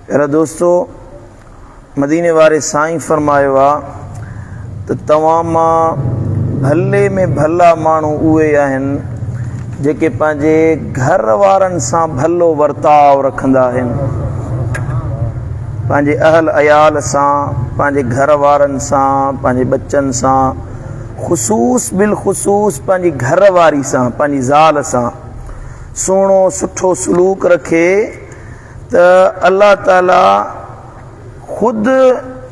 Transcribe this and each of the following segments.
پيارا دوستو! مديني واري سائين فرمايو آ ته توهان مان ڀلي ۾ ڀلا ماڻهو اهي آهن جيڪي پنهنجي گهر وارن سان ڀلو ورتاء رکندا آهن. پنهنجي اهل عيال سان، پنهنجي گهر وارن سان، پنهنجي ٻچن سان، خصوص بالخصوص پنهنجي گهر واري سان، پنهنجي زال سان سهڻو سٺو سلوڪ رکي ته الله تعالي خود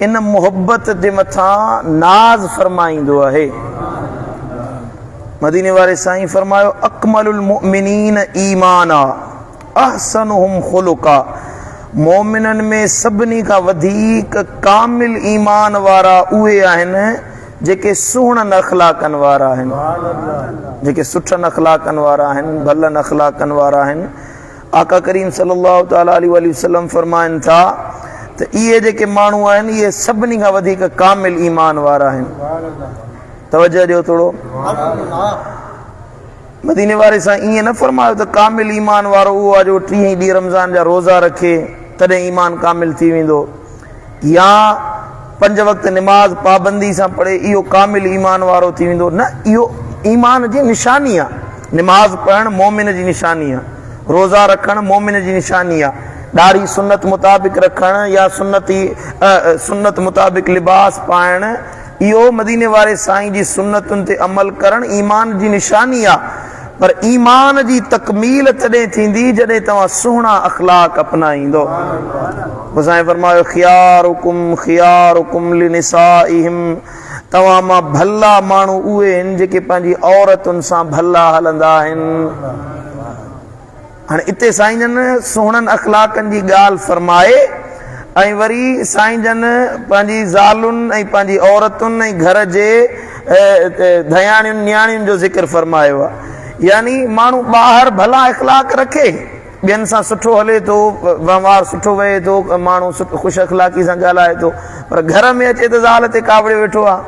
ان محبت جي مٿان ناز فرمائيندو آهي. مديني واري سائين فرمايو اڪمل المؤمنين ايمانا احسنهم خلقا مؤمنن ۾ سڀني کان وڌيڪ ڪامل ايمان وارا اهي آهن جيڪي سهڻن اخلاقن وارا آهن، جيڪي سٺن اخلاقن وارا آهن، ڀلن اخلاقن وارا آهن. آقا ڪريم صلي الله تعالٰي عليه واٰله وسلم فرمائن ٿا ته اهي جيڪي ماڻهو آهن اهي سڀني کان وڌيڪ ڪامل ايمان وارا آهن. توجه ڏيو ٿورو. مديني واري سان ائين نه فرمايو ته ڪامل ايمان وارو اهو آهي جو ٽيهه ئي ڏينهن رمضان جا روزا رکي تڏهن ايمان ڪامل ٿي ويندو يا پنج وقت نماز پابندي سان پڙهي اهو ڪامل ايمان وارو ٿي ويندو نه اهو ايمان جي نشاني آهي نماز پڙهڻ مومن جي نشاني آهي روزا رکڻ مومن جي نشاني آهي ڏاڙهي سنت مطابق رکڻ يا سنتي سنت مطابق لباس پائڻ اهو مديني واري سائين جي سنتن تي عمل ڪرڻ ايمان جي نشاني آ پر ايمان جي تڪميل تڏهن ٿيندي جڏهن توهان سهڻا اخلاق اپنائيندو. پوء سائين فرمايو خيارڪم خيارڪم لنسائهم توهان مان ڀلا ماڻهو اهي آهن جيڪي پنهنجي عورتن سان ڀلا هلندا آهن. هاڻي اتي سائين جن سهڻن اخلاقن جي ڳالهه فرمائي ۽ وري سائين جن پنهنجي زالن ۽ پنهنجي عورتن ۽ گهر جي ڌياڻين نياڻين جو ذڪر فرمايو آهي يعني ماڻهو ٻاهر ڀلا اخلاق رکي ٻين سان سٺو هلي ٿو وهنوار سٺو وهي ٿو ماڻهو خوش اخلاقي سان ڳالهائي ٿو پر گهر ۾ اچي ته زال تي ڪاوڙيو ويٺو آهي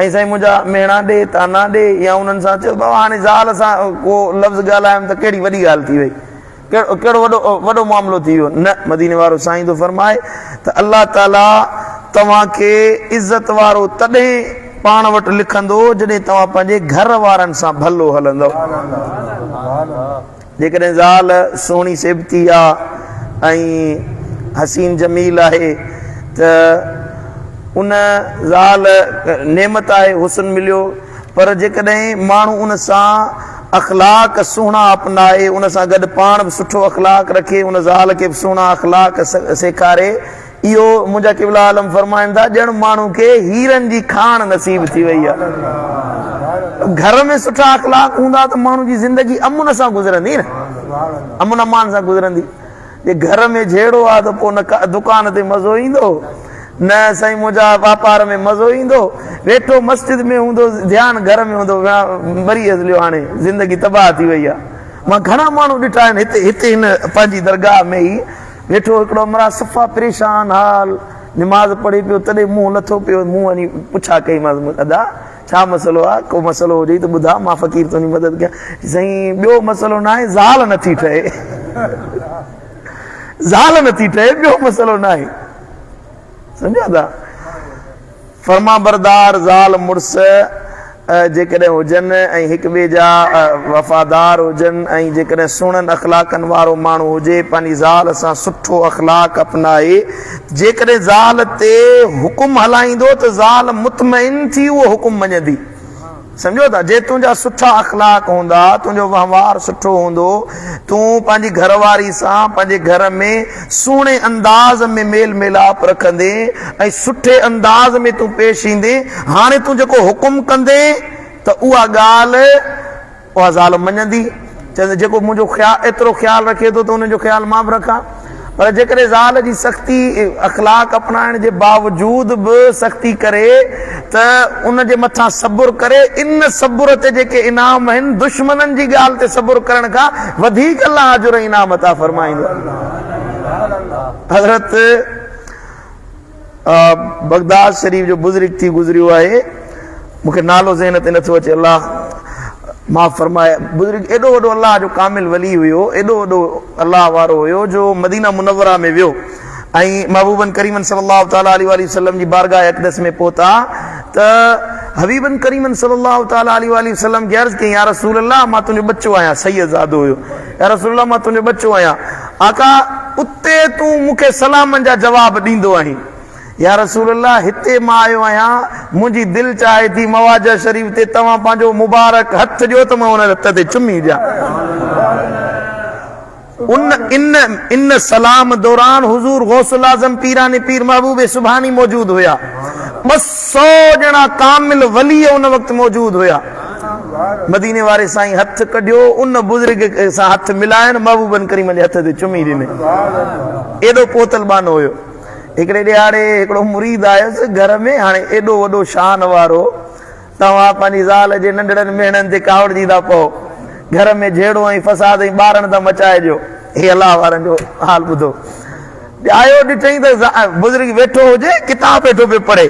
۽ سائين منهنجا مهڻا ڏي، طعنا ڏي يا انهن سان چيو بابا هاڻي زال سان ڪو لفظ ڳالهايم ته ڪهڙي وڏي ڳالهه ٿي وئي، ڪهڙو وڏو وڏو معاملو ٿي ويو. نه، مديني وارو سائين ٿو فرمائي ته الله تعاليٰ توهان کي عزت وارو تڏهن پاڻ وٽ لکندو جڏهن توهان پنهنجي گهر وارن سان ڀلو هلندؤ. جيڪڏهن زال سهڻي سيبتي آ ۽ حسين جميل آهي ته ان زال نعمت آهي حسن مليو پر جيڪڏهن ماڻهو ان سان اخلاق سهڻا اپنائي ان سان گڏ پاڻ به سٺو اخلاق رکي ان زال کي به سهڻا اخلاق سيکاري اهو منهنجا قبلا عالم فرمائن ٿا ڄڻ ماڻهو کي هيرن جي کاڻ نصيب ٿي وئي آهي. گهر ۾ سٺا اخلاق هوندا ته ماڻهو جي زندگي امن سان گذرندي نه، امن امان سان گذرندي. جي گهر ۾ جهيڙو آهي ته پوء نه دڪان تي مزو ايندو نه سائين منهنجا واپار ۾ مزو ايندو. ويٺو مسجد ۾ هوندو ڌيان گهر ۾ هوندو مري هليو هاڻي زندگي تباهه ٿي وئي آهي. مان گهڻا ماڻهو ڏٺا آهن هتي هتي هن پنهنجي درگاهه ۾ ئي ويٺو هڪڙو همراهه صفا پريشان حال نماز پڙهي پيو تڏهن منهن لٿو پيو مون وڃي پڇا ڪئي مانس ادا ڇا مسئلو آ ڪو مسئلو هجي ته ٻڌاء مان فقير تنهنجي مدد ڪيان سائين ٻيو مسئلو ناهي زال نٿي ٺهي زال نٿي ٺهي ٻيو مسئلو ناهي سمجھو ادا فرمانبردار زال مڙس جيڪڏهن هجن ۽ هڪ ٻئي جا وفادار هجن ۽ جيڪڏهن سهڻن اخلاقن وارو ماڻهو هجي پنهنجي زال سان سٺو اخلاق اپنائي جيڪڏهن زال تي حڪم هلائيندو ته زال مطمئن ٿي اهو حڪم مڃندي. سمجهو ٿا، جي تنهنجا سٺا اخلاق هوندا، تنهنجو وهنوار سٺو هوندو، تون پنهنجي گهر واري سان پنهنجي گهر ۾ سهڻي انداز ۾ ميل ميلاپ رکندين ۽ سٺي انداز ۾ تون پيش ايندين، هاڻي تون جيڪو حڪم ڪندين ته اها ڳالهه اها زال مڃندي، چوندي جيڪو منهنجو خيال ايترو خيال رکي ٿو ته ان جو خيال مان به رکان. پر جيڪڏهن زال جي سختي اخلاق اپنائڻ جي باوجود به سختي ڪري ته ان جي مٿان صبر ڪري، ان صبر تي جيڪي انعام آهن دشمنن جي ڳالهه تي صبر ڪرڻ کان وڌيڪ الله اجر ۽ انعام عطا فرمائيندو. حضرت بغداد شريف جو بزرگ ٿي گذريو آهي، مون کي نالو ذهن تي نٿو اچي الله معاف فرمائي، بزرگ ايڏو وڏو الله جو ڪامل ولي هيو، ايڏو وڏو الله وارو هيو جو مدينه منوره ۾ ويو ۽ محبوبن ڪريمن صلّي الله تعالٰي عليه واٰله وسلّم جي بارگاھ اقدس ۾ پهتا ته حبيبن ڪريمن صلّي الله تعالٰي عليه واٰله وسلّم کي عرض ڪيائين يا رسول الله مان تنهنجو ٻچو آهيان سيد زادو هيو يا رسول الله مان تنهنجو ٻچو آهيان آقا اتي تون مون کي سلامن جا جواب ڏيندو آهين يا رسول الله هتي مان آيو آهيان منهنجي دل چاهي ٿي مواجه شريف تي توهان پنهنجو مبارڪ هٿ ڏيو ته مان ان هٿ تي چمي ڏيان. ان ان ان سلام دوران حضور غوث الاعظم پيران پير محبوب سبحاني موجود هيا. 200 ڄڻا ڪامل ولي ان وقت موجود هيا. مديني واري سائين هٿ ڪڍيو ان بزرگ سان هٿ ملائڻ محبوبن ڪريمن جي هٿ تي چمي ڏني. ايڏو پهتل ٻانهو هيو. هڪڙي ڏهاڙي هڪڙو مريد آيس گهر ۾ هاڻي ايڏو وڏو شان وارو توهان پنهنجي زال جي ننڍڙن ميڻن تي ڪاوڙجي ٿا پئو. گهر ۾ جهيڙو ۽ فساد ۽ ٻارڻ ٿا مچائي ڏيو. هي الله وارن جو حال ٻڌو. آيو ڏٺئين ته بزرگ ويٺو هجي، ڪتاب ويٺو پيو پڙهي.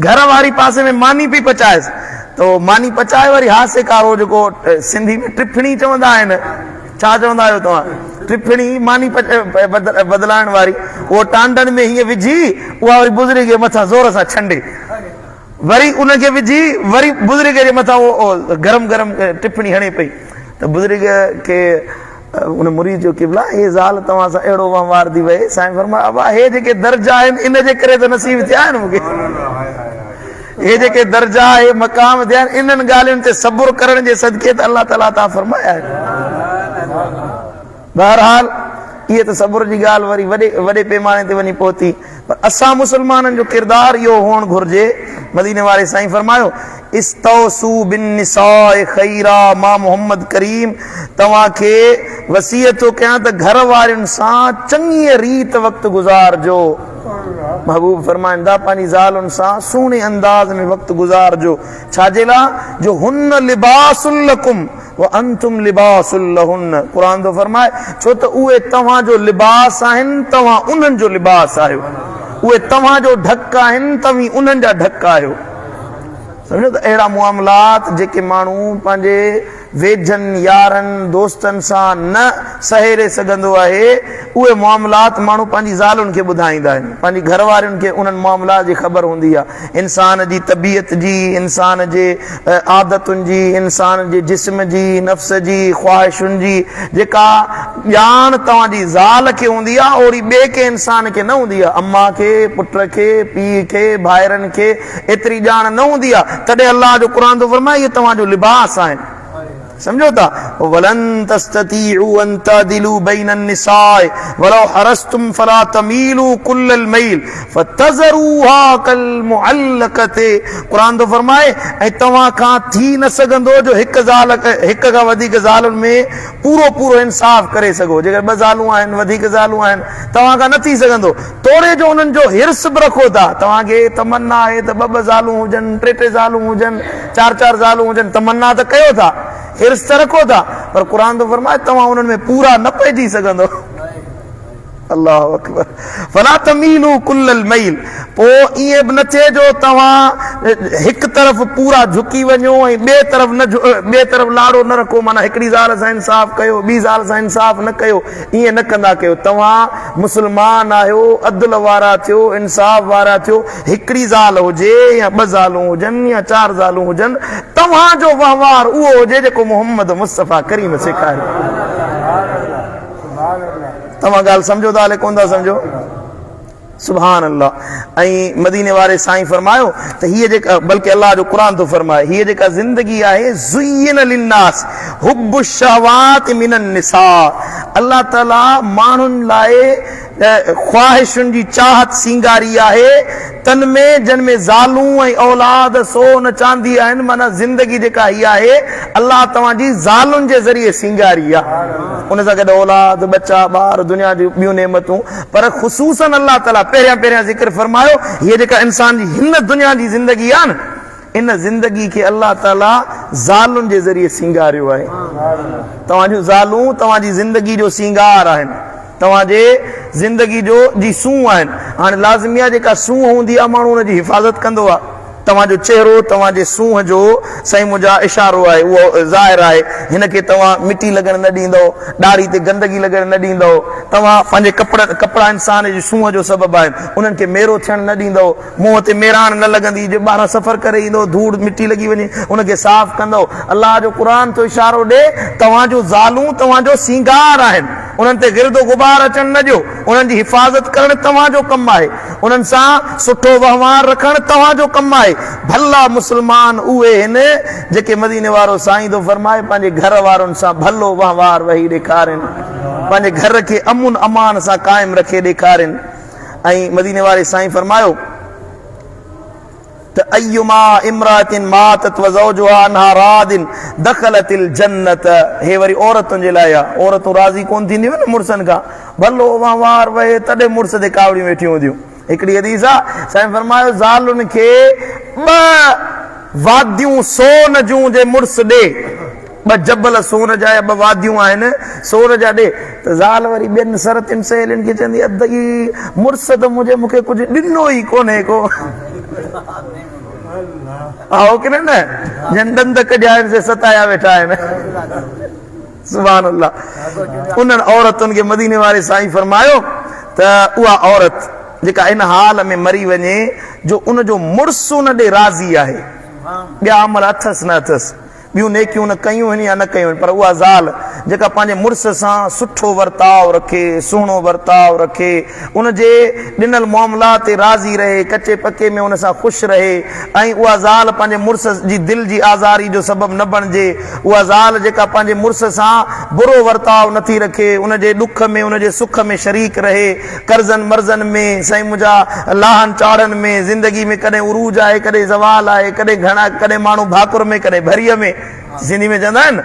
گهر واري پاسي ۾ ماني پئي پچائيس. ته ماني پچائي وري هاسي ڪارو جيڪو سنڌي ۾ ٽڦڻي چوندا آهن. ڇا چوندا آهيو توهان؟ ٽڦڻي، ماني بدلائڻ واري. اهو ٽانڊن ۾ هيئن وجهي، اها وري بزرگ جي مٿان زور سان ڇنڊي. وري ان کي وجهي وري بزرگ جي مٿان اهو گرم گرم ٽپڻي هڻي پئي ته بزرگ کي ان مريد چيو قبلا هي زال توهان سان اهڙو وهنوار ٿي وئي سائين فرمايو ابا هي جيڪي درجا آهن ان جي ڪري ته نصيب ٿيا آهن مونکي هي جيڪي درجا هي مقام ٿيا آهن انهن ڳالهين تي صبر ڪرڻ جي صدقي ته الله تعالي عطا فرمايا آهن. بهرحال اهي ته صبر جي ڳالهه وري وڏي وڏي پيماني تي وڃي پهتي پر اسان مسلمانن جو ڪردار اهو هئڻ گهرجي مديني واري سائين فرمايو استوصوا بالنساء خيرا مان محمد ڪريم توهان کي وصيت ٿو ڪيان ته گهر وارين سان چڱيء ريت وقت گذارجو محبوب فرمائن ٿا پنهنجي زالن سان سهڻي انداز ۾ وقت گذارجو ڇا جي لاء جو هن لباس لڪم وانتم لباس لهن قرآن ٿو فرمائي ڇو ته اهي توهان جو لباس آهن توهان انهن جو لباس آهيو اهي توهان جو ڍڪ آهن توهين انهن جا ڍڪ آهيو سمجھو ته اهڙا معاملات جيڪي ماڻهو پنهنجي ويجهن يارن دوستن سان نه سهيڙي سگهندو آهي اهي معاملات ماڻهو پنهنجي زالن کي ٻڌائيندا آهن پنهنجي گهر وارين کي انهن معاملات جي خبر هوندي آهي انسان جي طبيعت جي، انسان جي عادتن جي، انسان جي جسم جي، نفس جي، خواهشن جي جيڪا ڄاڻ توهان جي زال کي هوندي آهي اوڙي ٻئي ڪنهن انسان کي نه هوندي آهي. اما کي، پٽ کي، پيء کي، ڀائرن کي ايتري ڄاڻ نه هوندي آهي. تڏهن الله جو قرآن ٿو فرمائي اهي توهان جو لباس آهن. سمجهو ٿا ولن تستطيعوا ان تعدلوا بين النساء ولو حرصتم فلا تميلوا كل الميل فتذروها كالمعلقه قرآن ٿو فرمائي ۽ توهان کان ٿي نه سگهندو جو هڪ زال هڪ کان وڌيڪ زالن ۾ پورو پورو انصاف ڪري سگهو جيڪر ٻه زالون آهن وڌيڪ زالون آهن توهان کان نه ٿي سگهندو توڙي جو انهن جو حرص به رکو ٿا توهان کي تمنا آهي ته ٻه ٻه زالون هجن ٽي ٽي زالون هجن چار چار زالون هجن تمنا ته ڪيو ٿا، حرص ته رکو ٿا، پر قرآن ٿو فرمائي توهان انهن ۾ پورا نه پئجي سگهندؤ. الله اڪبر فلا تميلوا ڪل الميل پوء ائين به نه ٿئي جو توهان هڪ طرف پورا جهڪي وڃو ۽ ٻئي طرف نه ٻئي طرف لاڙو نه رکو معنيٰ هڪڙي زال سان انصاف ڪيو ٻي زال سان انصاف نه ڪيو ائين نه ڪندا ڪيو توهان مسلمان آهيو عدل وارا ٿيو انصاف وارا ٿيو هڪڙي زال هجي يا ٻه زالون هجن يا چار زالون هجن توهان جو وهنوار اهو هجي جيڪو محمد مصطفيٰ ڪريم سيکاريو. توهان ڳالهه سمجهو ٿا الائي ڪونه ٿا سمجهو. سبحان الله ۽ مديني واري سائين فرمايو ته هيء جيڪا بلڪه الله جو قرآن ٿو فرمائي هيء جيڪا زندگي آهي زين للناس حب الشهوات من النساء الله تعالي ماڻهن لاء خواهشن جي چاهت سينگاري آهي تن ۾ جن ۾ زالون ۽ اولاد سون چاندي آهن معنيٰ زندگي جيڪا هي آهي الله توهان جي زالن جي ذريعي سينگاري آهي ان سان گڏ اولاد ٻچا ٻار دنيا جون ٻيون نعمتون پر خصوصاً الله تعاليٰ پهريان پهريان ذڪر فرمايو هيء جيڪا انسان جي هن دنيا جي زندگي آهي نه ان زندگي کي الله تعاليٰ زالن جي ذريعي سينگاريو آهي. توهان جون زالون توهان جي زندگي جو سينگار آهن. توهان جي زندگي جو جي سونهن آهن. هاڻي لازمي آهي جيڪا سونهن هوندي آهي ماڻهو ان جي حفاظت ڪندو آهي. توهان جو چهرو توهان جي سونهن جو سائين منهنجا اشارو آهي، اهو ظاهر آهي. هن کي توهان مٽي لڳڻ نه ڏيندؤ، ڏاڙهي تي گندگي لڳڻ نه ڏيندؤ. توهان پنهنجي ڪپڙن، ڪپڙا انسان جي سونهن جو سبب آهن، انهن کي ميرو ٿيڻ نه ڏيندؤ. منهن تي ميراڻ نه لڳندي، جي ٻاهران سفر ڪري ايندؤ ڌوڙ مٽي لڳي وڃي، ان کي صاف ڪندؤ. الله جو قرآن ٿو اشارو ڏي، توهان جون زالون توهان جو سينگار آهن، انهن تي گرد و غبار اچڻ نه ڏيو، انهن جي حفاظت ڪرڻ توهان جو ڪم آهي، انهن سان سٺو وهنوار رکڻ توهان جو ڪم آهي. ڀلا مسلمان اهي هن جيڪي مديني وارو سائين ٿو فرمائي پنهنجي گهر وارن سان ڀلو وهنوار وهي ڏيکارين، پنهنجي گهر کي امن امان سان قائم رکي ڏيکارين. ۽ مديني واري سائين فرمايو ته ايما امرأة ماتت وزوجها عنها راض دخلت الجنة هي وري عورتن جي لاء آ، عورتون راضي ڪون ٿينديون نه مڙسن کان، ڀلو وهنوار وهي تڏهن مڙس تي ڪاوڙيون ويٺيون هونديون. هڪڙي حديث آ، سائين فرمايو زالن کي ٻه واديون سون جون جي مڙس ڏي، ٻه جبل سون جا يا ٻه واديون آهن سون جا ڏي ته زال وري ٻين سرتين سهيلين کي چوندي ادي مڙس ته منهنجي مون کي ڪجهه ڏنو ئي ڪونهي ڪو. آهو ڪي نه نه جن ڏند ڪڍيا آهن سي ستايا ويٺا آهن. سبحان الله. انهن عورتن کي مديني واري سائين فرمايو ته اها عورت جيڪا ان حال ۾ مري وڃي جو ان جو مڙس ان ڏي راضي آهي، ٻيا عمل اٿس نه اٿس، ٻيون نيڪيون نه ڪيون هن يا نه ڪيون هن، پر اها زال جيڪا پنهنجي مڙس سان سٺو ورتاء رکي، سهڻو ورتاء رکي، ان جي ڏنل معاملات تي راضي رهي، ڪچي پڪي ۾ ان سان خوش رهي ۽ اها زال پنهنجي مڙس جي دل جي آزاري جو سبب نه بڻجي، اها زال جيڪا پنهنجي مڙس سان برو ورتاء نه ٿي رکي، ان جي ڏک ۾ ان جي سک ۾ شريڪ رهي، قرضن مرضن ۾، سائين منهنجا لاهن چاڙهن ۾، زندگي ۾ ڪڏهن عروج آهي، ڪڏهن زوال آهي، ڪڏهن گهڻا، ڪڏهن ماڻهو ڀاڪر ۾، ڪڏهن ڀريء ۾، سنڌي ۾ چوندا آهن،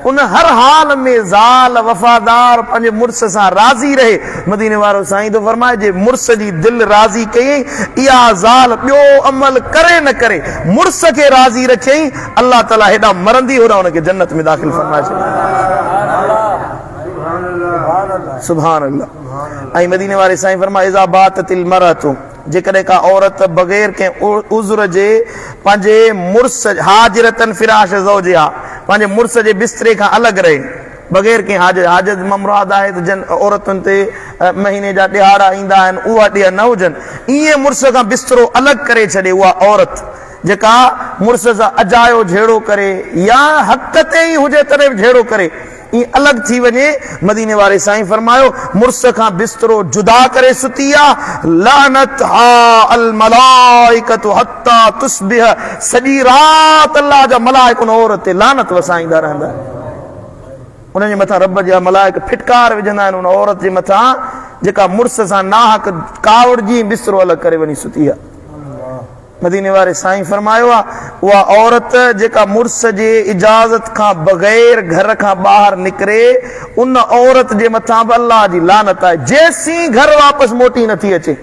ان هر حال ۾ زال وفادار پنهنجي مڙس سان راضي رهي. مديني وارو سائين ٿو فرمائي، جي مڙس جي دل راضي ڪيئين، اها زال ٻيو عمل ڪري نه ڪري، مڙس کي راضي رکيائين، الله تعاليٰ هيڏانهن مرندي هوڏانهن ان کي جنت ۾ داخل فرمائي ڇڏيندو. سبحان الله. ۽ مديني واري سائين فرمايو اذا باتت المرأة جيڪڏهن ڪا عورت بغير ڪنهن عذر جي پنهنجي مڙس هاجرة فراش زوجها پنهنجي مڙس جي بستري کان الڳ رهي بغير ڪنهن حاجت حاجت مان مراد آهي ته جن عورتن تي مهيني جا ڏهاڙا ايندا آهن اها ڏينهن نه هجن ائين مڙس کان بسترو الڳ ڪري ڇڏي اها عورت جيڪا مڙس سان اجايو جهيڙو ڪري يا حق تي ئي هجي تڏهن به جهيڙو ڪري ائين الڳ ٿي وڃي، مديني واري سائين فرمايو، مڙس کان بسترو جدا ڪري ستي آ، لعنتها الملائڪة حتي تصبح، سڄي رات الله جا ملائڪ ان عورت تي لعنت وسائيندا رهندا آهن، ان جي مٿان رب جا ملائڪ ڦٽڪار وجهندا آهن ان عورت جي مٿان جيڪا مڙس سان ناحق ڪاوڙجي بسترو الڳ ڪري وڃي ستي آ. مديني واري سائين فرمايو آ، اها عورت جيڪا مڙس جي اجازت کان بغير گهر کان ٻاهر نڪري، ان عورت جي مٿان به الله جي لعنت آهي، جيسين گهر واپس موٽي نه ٿي اچي.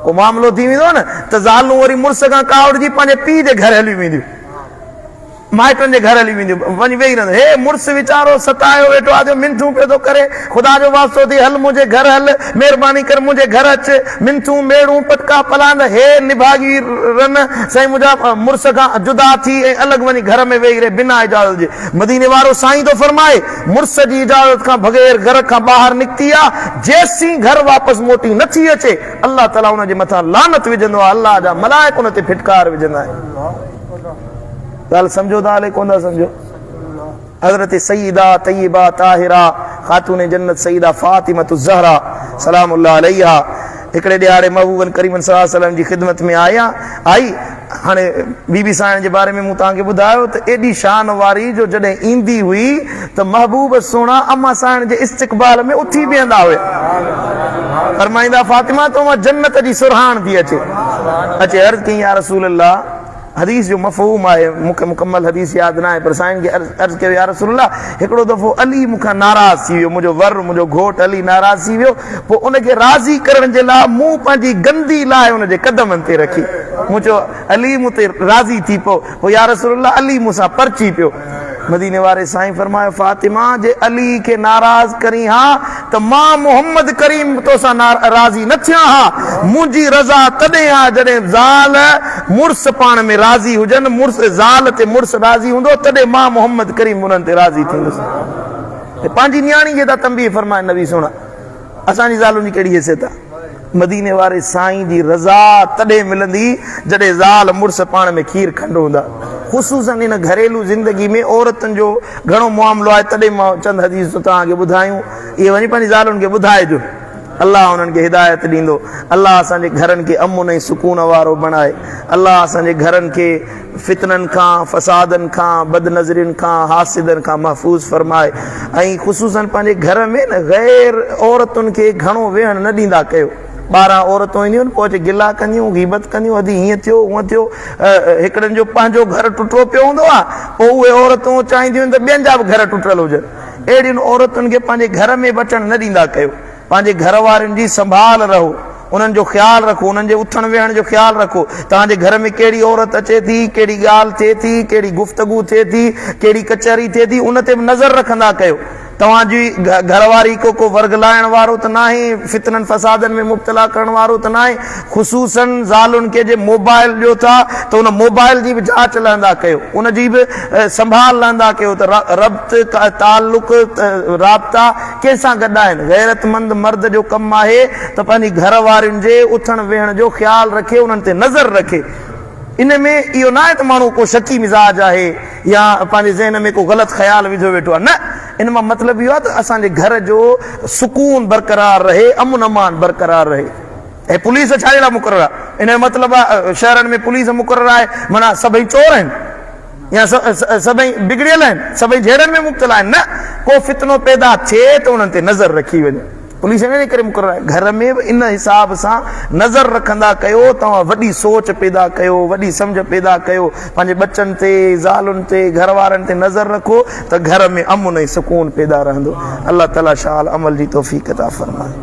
ڪو معاملو ٿي ويندو آهي نه ته زالون وري مڙس کان ڪاوڙجي پنهنجي پيء جي گهر هليون وينديون. مائٽن جي گهر هلي وينديون، وڃي ويهي رهنديون. هي مڙس ويچارو ستايو ويٺو آهي جو منٿون پيو ٿو ڪري، خدا جو واسطو اٿئي هل منهنجي گهر هل، مهرباني ڪر منهنجي گهر اچ. منٿون، ميڙون، پٽڪا، پلاند، هي نڀاڳي رن سائين منهنجا مڙس کان جدا ٿي ۽ الڳ وڃي گهر ۾ ويهي رهي بنا اجازت جي. مديني وارو سائين ٿو فرمائي، مڙس جي اجازت کان بغير گهر کان ٻاهر نڪتي آ، جيسين گهر واپس موٽي نه ٿي اچي، الله تعاليٰ ان جي مٿان لعنت وجهندو آهي، الله جا ملائڪ ان تي ڦٽڪار وجهندا آهن. ڳالهه سمجهو ٿا الائي ڪونه ٿا سمجهو. حضرت سيده طيبه طاهره خاتون جنت سيده فاطمه الزهرا سلام الله عليها هڪڙي ڏهاڙي محبوبن ڪريمن صلي الله عليه وسلم جي خدمت ۾ آيا آئي. هاڻي بي بي سائڻ جي باري ۾ مون توهان کي ٻڌايو ته ايڏي شان واري جو جڏهن ايندي هئي ته محبوب سهڻا اما سائڻ جي استقبال ۾ اٿي بيهندا هيا. فرمائيندا فاطمه تو مان جنت جي سرهاڻ ٿي اچي. اچي عرض ڪيائين يا رسول الله حديث جو مفهوم آهي، مون کي مڪمل حديث ياد ناهي پر سائين کي عرض ڪيو يا رسول الله هڪڙو دفعو علي مون کان ناراض ٿي ويو، منهنجو ور منهنجو گهوٽ علي ناراض ٿي ويو، پوء ان کي راضي ڪرڻ جي لاء مون پنهنجي گندي لاهي ان جي قدمن تي رکي، مون چيو علي مون تي راضي ٿي پئو، پوء يا رسول الله علي مون سان پرچي پيو. مديني واري سائين فرمايو، فاطمه جي علي کي ناراض ڪرين ها ته مان محمد ڪريم توسان راضي نه ٿيان ها، منهنجي رضا تڏهن آ جڏهن زال مڙس پاڻ ۾ راضي هجن، مڙس زال تي مڙس راضي هوندو تڏهن مان محمد ڪريم انهن تي راضي ٿيندس. پنهنجي نياڻي کي ٿا تنبيهه فرمائن نبي سهڻا. اسان جي زالن جي ڪهڙي حيثيت آ؟ مديني واري سائين جي رضا تڏهن ملندي جڏهن زال مڙس پاڻ ۾ کير کنڊ هوندا. خصوصاً ان گهريلو زندگي ۾ عورتن جو گهڻو معاملو آهي تڏهن مان چند حديثون توهان کي ٻڌايون اهي وڃي پنهنجي زالن کي ٻڌائجو الله انهن کي هدايت ڏيندو. الله اسان جي گهرن کي امن ۽ سڪون وارو بڻائي. الله اسان جي گهرن کي فتنن کان، فسادن کان، بدنظرين کان، حاسدن کان محفوظ فرمائي ۽ خصوصاً پنهنجي گهر ۾ نه غير عورتن کي گهڻو ويهڻ نه ڏيندا ڪيو. ٻاهران عورتون اينديون آهن پوء اچي گلا ڪنديون، غيبت ڪنديون، ادي هيئن ٿيو هونئن ٿيو، هڪڙن جو پنهنجو گهر ٽٽو پيو هوندو آهي پوء اهي عورتون چاهينديون آهن ته ٻين جا به گهر ٽٽل هجن. اهڙين عورتن کي پنهنجي گهر ۾ به اچڻ نه ڏيندا ڪيو. پنهنجي گهر وارين جي سنڀال رهو، انهن جو خيال رکو، انهن جي اٿڻ ويهڻ جو خيال رکو، توهان جي گهر ۾ ڪهڙي عورت اچي ٿي، ڪهڙي ڳالهه ٿئي ٿي، ڪهڙي گفتگو ٿئي ٿي، ڪهڙي ڪچهري ٿئي ٿي، ان تي به نظر رکندا ڪيو. توهان جي گهر واري ڪو ڪو ورغلائڻ وارو ته ناهي، فتنن فسادن ۾ مبتلا ڪرڻ وارو ته ناهي، خصوصاً زالن کي جي موبائل ڏيو ٿا ته ان موبائل جي به جاچ لهندا ڪيو، ان جي به سنڀال لهندا ڪيو ته ربط، تعلق، رابطا ڪنهن سان گڏ آهن؟ غيرتمند مرد جو ڪم آهي ته پنهنجي گهر وارين جي اٿڻ ويهڻ جو خيال رکي، انهن تي نظر رکي. ان ۾ اهو ناهي ته ماڻهو ڪو شڪي مزاج آهي يا پنهنجي ذهن ۾ ڪو غلط خيال وجهيو ويٺو آهي، نه، ان مان مطلب اهو آهي ته اسان جي گهر جو سڪون برقرار رهي، امن امان برقرار رهي. هي پوليس ڇا جي لاء مقرر آهي؟ ان جو مطلب آهي شهرن ۾ پوليس مقرر آهي معنيٰ سڀئي چور آهن يا سڀئي بگڙيل آهن، سڀئي جهيڙن ۾ مبتلا آهن، نه، ڪو فتنو پيدا ٿئي ته انهن تي نظر رکي وڃي. پوليس ان جي ڪري مقرر آهي. گهر ۾ به ان حساب سان نظر رکندا ڪيو، توهان وڏي سوچ پيدا ڪيو، وڏي سمجهه پيدا ڪيو، پنهنجي ٻچن تي، زالن تي، گهر وارن تي نظر رکو ته گهر ۾ امن ۽ سڪون پيدا رهندو. الله تعالي شال عمل جي توفيق عطا فرمائي.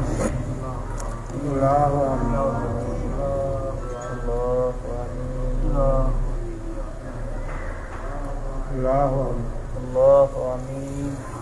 الله آمين.